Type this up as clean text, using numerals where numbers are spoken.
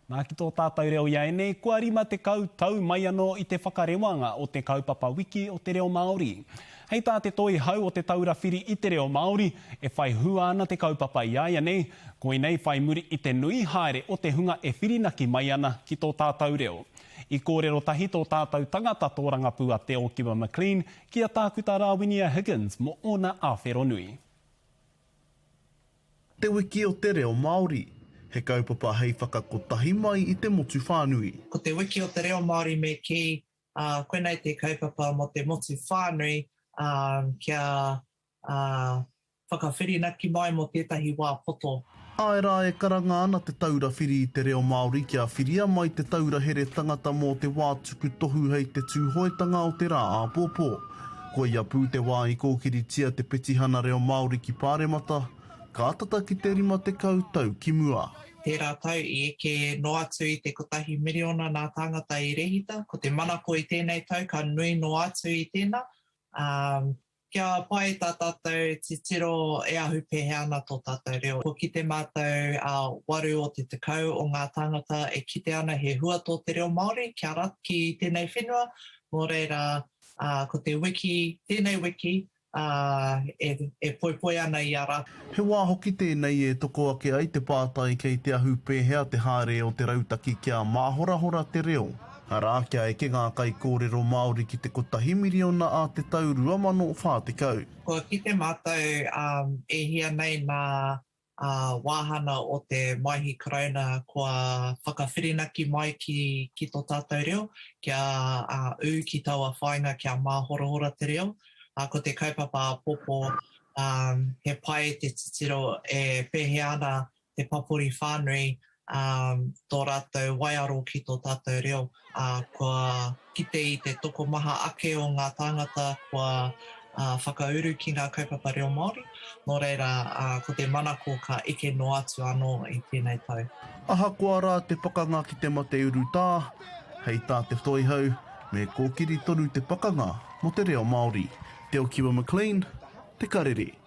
Nā, ki tō tātou reo iaianei, kua 50 tau mai anō i te whakarewanga o te kaupapa wiki o te reo Māori. Hei tā te Toihau o Te Taura Whiri i te Reo Māori, e whai hua ana te kaupapa iaianei, koinei whai muri i te nui haere o te hunga e whirinaki mai ana ki tō tātou reo. I kōrero tahi tō tātou tangata tōrangapū a Te Ōkiwa McLean ki a Tākuta Rāwinia Higgins mō ōna āwhero nui. Te Wiki o te Reo Māori, he kaupapa hei whakakotahi mai i te motu whānui. Ko Te Wiki o te Reo Māori me kī, ā, koinei te kaupapa mō te motu whānui, ā, kia, ā, whakawhirinaki mai mō tētahi wā poto. Āe rā, e karanga ana Te Taura Whiri i te Reo Māori kia whiria mai te taura here tangata mō te wā tuku tohu hei te Tūhoetanga o te rā āpōpō. Koia pū te wā i kōkiritia te petihana reo Māori ki Pāremata, ka tata ki te 50 tau ki mua. Tērā tau i eke noa atu i te kotahi miriona nā tāngata i rehita, ko te manako i tēnei tau ka nui noa atu i tēnā, ā, Kia pai tā tātou titiro e ahu pēhea ana tō tātou reo. Kua kite mātou a waru o te 10 o ngā tāngata e kite ana he hua tō te reo Māori kia rat ki tēnei whenua, nō reira ko te wiki, tēnei wiki, e, e poipoi ana i a rātou. He wā hoki tēnei e toko ake ai te pātai kei te ahu pēhea te haere o te rautaki kia māhorahora te reo. Arā, kia eke ngā kaikōrero Māori ki te kotahi miriona ā te tau 2040. Kua kite mātou e hia nei nā wāhana o te Maihi Karauna kua whakawhirinaki mai ki, ki tō tātou reo, kia ū ki taua whāinga kia māhorahora te reo. Ko te kaupapa āpōpō, he pai te titiro e pēhea ana te papori whānui, ā, tō rātou waiaro ki tō tātou reo, ā, kua kite i te tokomaha ake o ngā tāngata kua whakauru ki ngā kaupapa reo Māori, nō reira, ā, ko te manako ka eke noa atu anō i tēnei tau. Ahakoa rā te pakanga ki te mate urutā, hei tā te Toihau, me kōkiri tonu te pakanga mō te reo Māori. Te Okiwa McLean, Te Karere.